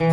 Ай,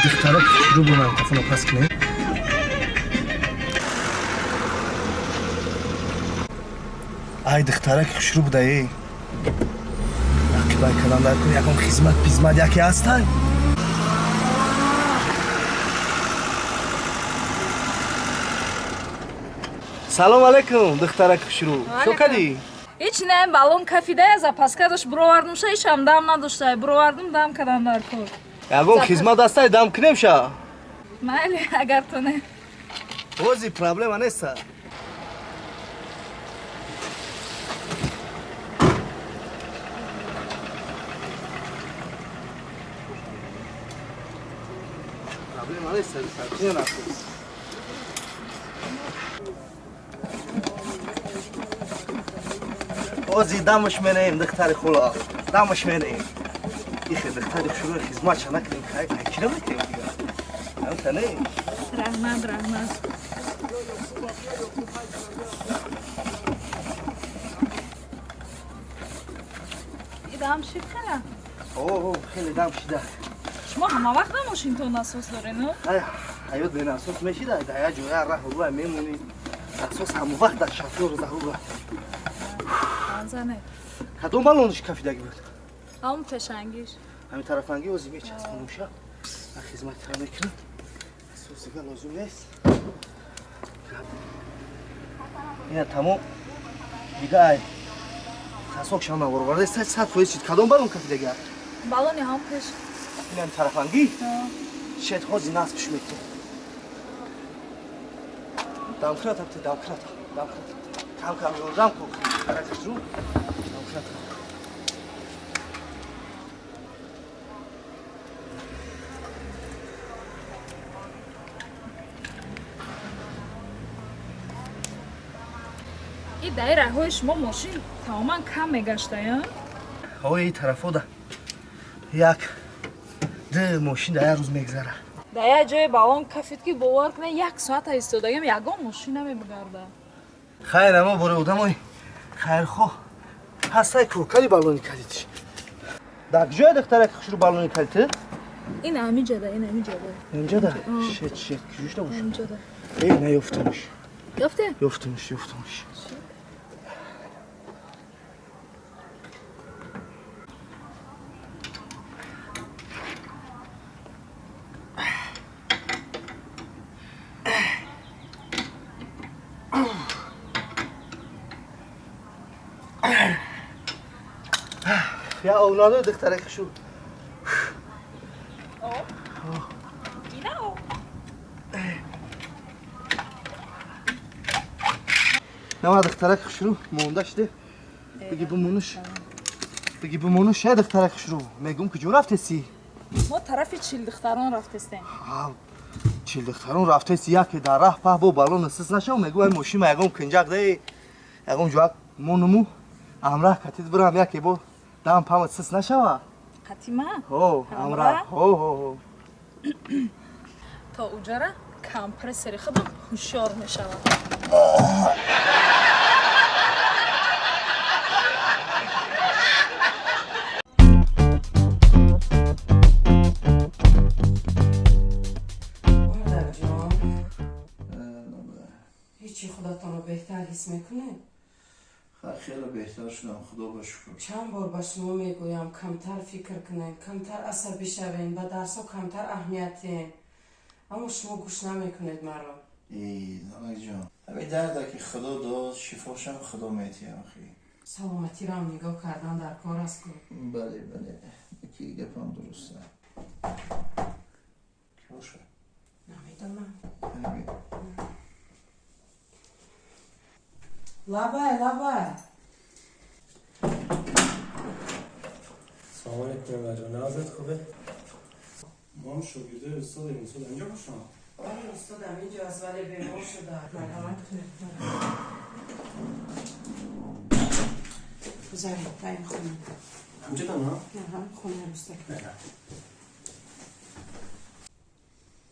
духтарак хушрӯ буман, тафоно пас кунем. Ай, духтарак хушрӯ буда, е ақибай калам дар кун, ягон хизмат пизмат яке ҳастай? Салом алейкум, духтарак хушрӯ, чо кадӣ? Ҳеч не, баллон кафидая, запаска дошт, буровардумша, ҳечам дам надоштай, буровардум, дам кардам дар кор. Ягон хизмат ҳастай, дам кунем ша? Майли, агар то не. Бози проблема неста. Проблема неста, сарчина насос. Ози дамаш менаем, духтари хула. Дамаш менаем. Ихе духтари шуруъ хизмат ша накунем, кай кира мекунем дига. Ам не. Раҳмат, раҳмат. И дам шид хела? О, хеле дам шида. Шумо ҳама вақт на мошинтон насос дорен? Ай, ҳаёт бенасос мешида, дар як ҷоя раҳ рӯа мемонӣ. Насос ҳама вақт дар шофёр зарур. Зане. Кадом баллониш кафидаги буд? Ҳамон пешангиш. Ҳамин тарафанги ози мечаспонумша. Ман хизматра мекунам. Насос дига лозим нест. Ина тамом. Дига ай. Тасок шама ворварда 100% шид. Кадом баллон кафидаги? Баллони ҳам пеш. Ина тарафанги? Шед ҳози насбш мекунам. Дамкрата, дамкрата, дамкрата. Кам кам ёрдам кун. Ру. Дамкрата. И даи раҳҳои шумо мошин тамоман кам мегаштая? Ҳои тарафода як ду мошин дар як рӯз мегзара. Дар як ҷое баллон кафид, ки бовар кунед, як соата истодагим, ягон мошин намебигарда. Хайр, амо бори одамои хайрхоҳ ҳастай ку, кали баллони калитиш. Дар куҷоя, духтараки хушрӯ, баллони калити? Ин ҳамиҷада, ин ҳамиҷада. Инҷода? Шет, шет, куҷошта боша? Ҳамиҷада. Эй, наёфтамш. Ёфте? Ёфтамш, ёфтамш. Я овладо, духтараки хушрӯ. Ина об. Нама, духтараки хушрӯ, монда шуде. Биги бимонуш. Биги бимонуш, э духтараки хушрӯ. Мегум куҷо рафтеси? Мо тарафи чилдухтарон рафтестем. Чилдухтарон рафтеси, яке дар раҳ паҳ бо баллон сис нашав, мегум ай мошин ягон кинҷақ де. Ягон ҷоак монуму амраҳ катид бирам, яке бо дам памат сис нашава. Қатима? Ҳо, амраҳ. Ҳо, ҳо, ҳо. То уҷара компрессори худам ҳушёр мешавад. Модарҷон, ҳечи худатонро беҳтар ҳис мекунед? Хеле беҳтар шудам, худо ба шукр. Чанд бор ба шумо мегӯям, камтар фикр кунед, камтар асабӣ шавед, ба дарсҳо камтар аҳамият диҳед, аммо шумо гӯш намекунед маро. Эй, занакҷон, ҳамин дарда ки худо дод, шифошам худо метиҳам охи. Саломатиро ҳам нигоҳ кардан дар кор аст ку. Бале, бале, ки гапам дуруста. Ки боша? Намедонам. Ҳамин. Лабай, лабай. Салом алейкум, Неъматҷон. Нағзат хубе? Мо ҳам шогирдои устодем. Устод инҷо бошам? Бале, устодам инҷо аст, вале бемор шуда. Марҳамат кунед. Гузаред ба ин хона. Ҳамҷо дам, ҳа? Аҳа, хонаи устод.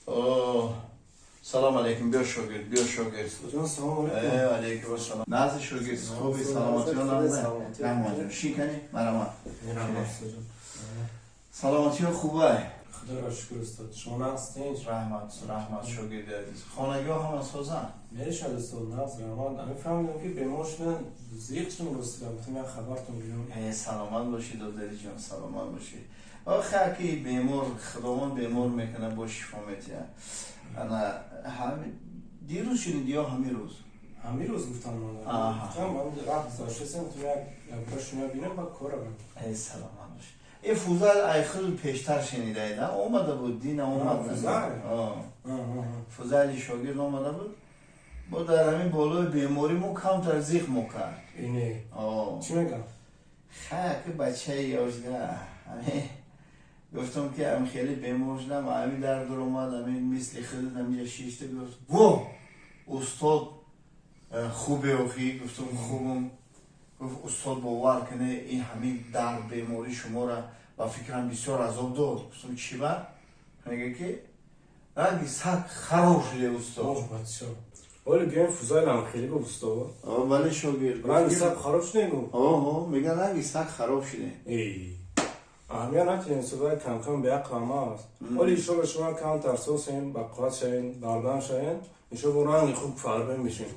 О, салом алейкум, биё шогирд, биё шогирд. Устодҷон, салом алейкум. Алейкум ассалом. Нағзи шогирд, хуби, саломатиё нағзе? Раҳматҷон, шин кани, марҳамат. Раҳмат, устодҷон. Саломатиё хубай? Худоро шукр, устод. Шумо нағз тинҷ? Раҳмат, раҳмат, шогирди азиз. Хонагиҳо ҳама созанд? Мешад, устод, нағз, раҳмат. Ами фаҳмидам, ки бемор шудан, зиқ шудам, ростида. Гуфтам, як хабартон бигирам. Саломат бошӣ, додариҷон, саломат бошӣ. Охе, ки бемор, худованд бемор мекунад, бо шифо метиҳад. Ана ҳами дирӯз шунидӣ ё ҳамин рӯз? Ҳамин рӯз гуфтам ман. Аҳа. Гуфтам, ман раҳ гузаштасем, гуфтам, як бор шумо бинам, ба кор равам. Саломат бошӣ. Фузайл ай худ пештар шунидаед, омада буд, дина омад. Фузайл? Фузайли шогирд омада буд. Бо дар ҳамин болои беморӣ мо камтар зиқ мо кард. Ине. Чӣ мегам? Ха, ки бачаи ёжда. Гуфтам, ки ам хеле бемор шудам, ҳамин дар дуромад, ҳамин мисли худат ҳаминҷа шишта, гуфт: во, устод, хубе охӣ? Гуфтам, хубам. Гуфт: устод, бовар куне, ин ҳамин дард, беморӣ шуморо ба фикрам бисёр азоб дод. Гуфтам, чӣ ба? Мега, ки ранги саг хароб шуде, устод. Оҳ, бача. Оли биёем, Фузайлам хеле гуфт, устод. Бале, шогирд. Ранги саг хароб шуде, гуфт. Оҳо, мега, ранги саг хароб шуде. Эй. Аҳамият натиҳем, устод, вай камкам беақл ҳама аст. Оли иншолло шумо камтар сосем, ба қувват шавем, бардам шавем, иншолло ранги хуб фарбе мешем.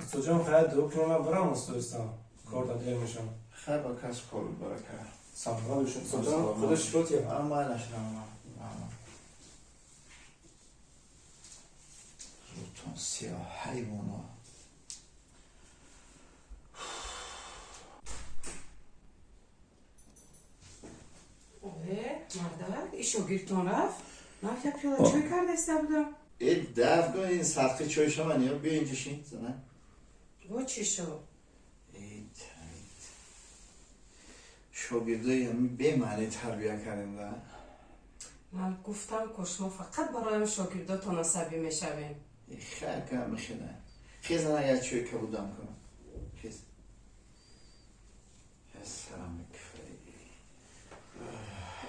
Устодҷон, хайр, дуо кунем, ман барам, устод, кор да дер мешам. Хайр, ба касб кору барака. Саломат бошед, устодҷон, худо шифо диҳад. Майлаш, раҳмат, раҳмат. Рӯтон сиёҳ, ҳайвоно. Оре, мардак, и шогирдтон рафт? Ман як пиёла чой кардаиста будам. Э, даф кун ин садқи чой шаван, ё биё инҷа шин, зана. Бо чӣ шуд? Шогирдои ҳами бемаъне тарбия кардем да. Ман гуфтам, ко шумо фақат барои шогирдотон асабӣ мешавем. Хайр, кам мехела. Хез, зана, як чой кабудам кунам. Хез. Салом.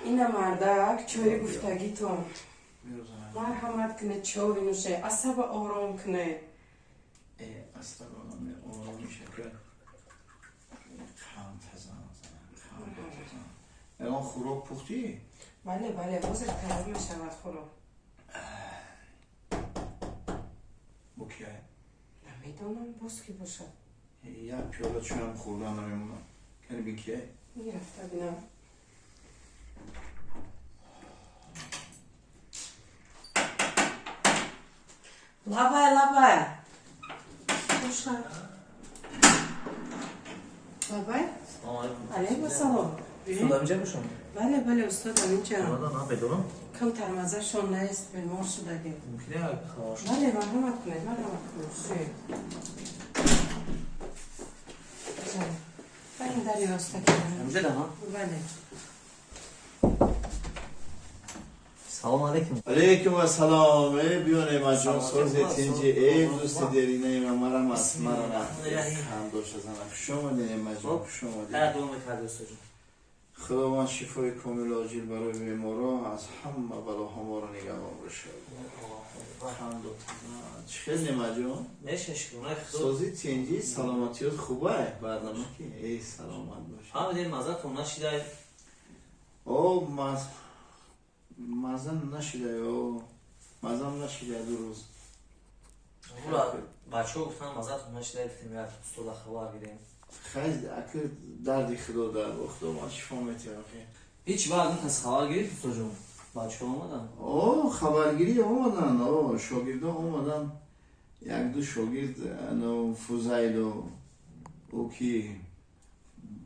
Ина, мардак, чойи гуфтагитон. Марҳамат кунед, чой нӯше, асаба ором кунед. Асаба ором мешакар. Қанд тазан, қанд тазан. Ягон хӯрок пухтӣ? Бале, бале, ҳозир тайёр мешавад хӯрок. Бо кия? Намедонам, боз ки бошад. Як пиёла чойам хӯрдан намемонам. Кани бин, кия? Мерафта бинам. Лабай, лабай. Бошад. Лабай? Салом алейкум. Алейкум ассалом. Устод ҳаминҷа бошам? Бале, бале, устодам инҷа. Омадан, ҳа, бедорам? Камтар маззашон нест, бемор шудагӣ. Мумкин як хабар шуд? Бале, марҳамат кунед, марҳамат кунед. Шӯед. Ба ин дари роста кунед. Ҳаминҷа да, ҳа? Бале. Салом алейкум. Алейкум ассалом. Э, биё, Неъматҷон, сози, тинҷи? Э, дӯсти деринаи ман, марам аст, марана. Қанд дошта, зана. Хуш омадӣ, Неъматҷон, хуш омадӣ. Хайр, дуо мекарди, устодҷон. Худованд шифои комилу оҷил барои беморо, аз ҳама балоҳо моро нигаҳбон бошад. Чӣ хел, Неъматҷон? Меша, шукронаи Худо. Сози, тинҷӣ, саломатиёт хубай? Барнома ки? Эй, саломат бош. Фаҳмидем, маззатон нашидай. О, маза нашидай, о, мазам нашидай 2 рӯз. Ура бачаҳо гуфтан, маззатон нашидай, гуфтем, як устода хабар гирем. Хай, аки дарди худо дар, худо шифо метиҳад охи. Ҳеҷ вақт ин кас хабар гирифт, устодҷон? Бачаҳо омадан? О, хабаргирӣ омадан, о, шогирдо омадан, як-ду шогирд, ано Фузайлу, ӯ ки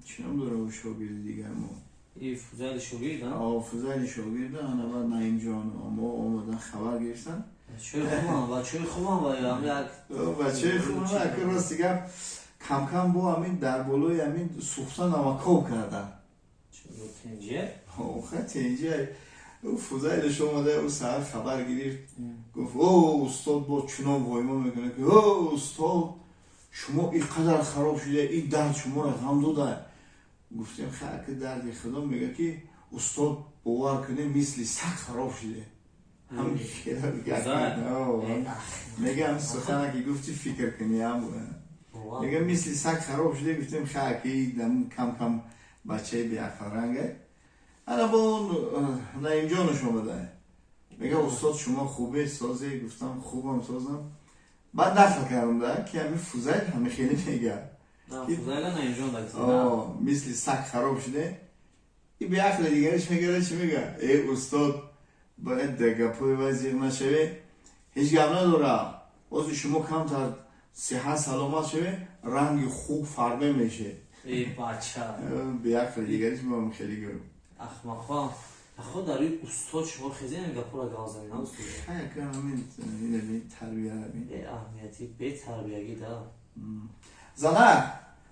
чӣ ном дора, ӯ шогирди дигар мо. И Фузайли шогирд, а? О, Фузайли шогирда, ана баъд Наимҷон мо омадан, хабар гирифтан. Бачаҳои хубам, бачаҳои хубам, ва ям як Бачаҳои хубам, аки рости гап. Камкам бо ҳамин дар болои ҳамин сӯхта намакоб кардам. Тенҷия? Охе, тенҷия. Фузайлаш омада, ӯ саҳар хабар гирифт, гуфт: «О, устод», бо чунон войма мекунад, ки: «О, устод, шумо ин қадар хароб шуда, ин дард шуморо ғам дода». Гуфтем: «Ха, ки дарди худо». Мега, ки: «Устод, бовар кунем, мисли саг хароб шуда». Мегам, сухана ки гуфти, фикр кунӣ, мега, мисли саг хароб шуда. Гуфтем: «Ха, ки кам кам бачаи беақлранга». Ана бо он Наимҷонаш омада, мега: «Устод, шумо хубе, созе?» Гуфтам: «Хубам, созам». Баъд нақл кардам да, ки ҳами Фузайл ҳами хеле мега, мисли саг хароб шуде. И беақли дигариш мегара, чӣ мега: «Э, устод, бояд дар гапҳои вай зиқ нашаве, ҳеҷ гап надора, бози шумо камтар сиҳат саломат шаве, ранги хуб фарме меше». Бача. Беақли дигариш мам хеле гӯ. Ахмақҳо, ахо, дар рӯи устод шумо хезен гапҳоро гап занед, на, устод? Тарбия. Аҳамияти бетарбиягӣ да. Занак,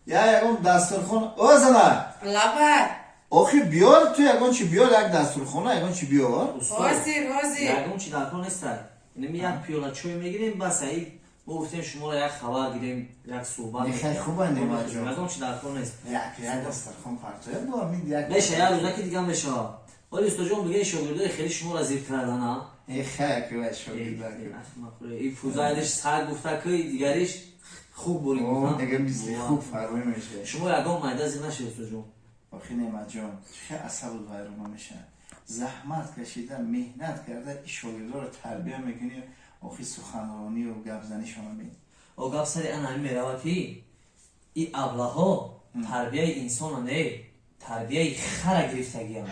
я ягон дастурхон, о занак! Лабай. Охи, биёр, ту ягон чи биёр, як дастурхона, ягон чи биёр. Ҳозир, ҳозир. Ягон чи дар кор неста, инами як пиёла чой мегирем, бас. Аи мо гуфтем, шуморо як хабар гирем, як суҳбат. Хеле хуба, Немаҷон. Ягон чи дар кор нест. Як дастархон партоя бо ҳамин як. Меша, як рӯзаки дига мешавад. Оли, устоҷон, бигӯен, шогирдои хеле шуморо зир кардана. Э, хай, шогирда. И Фузайлиш сар гуфта, ки дигариш хуб бурид. Мега, мисли хуб фармои меша. Шумо ягон майда зир нашед, устоҷон. Охи, Немаҷон, хе асабу вайрона мешавад. Заҳмат кашида, меҳнат карда, и шогирдоро тарбия мекунӣ, охи суханронию гапзанишона бин. О, гап сари ана ҳамин меравад, ки и аблаҳо тарбияи инсона не, тарбияи хара гирифтагиам.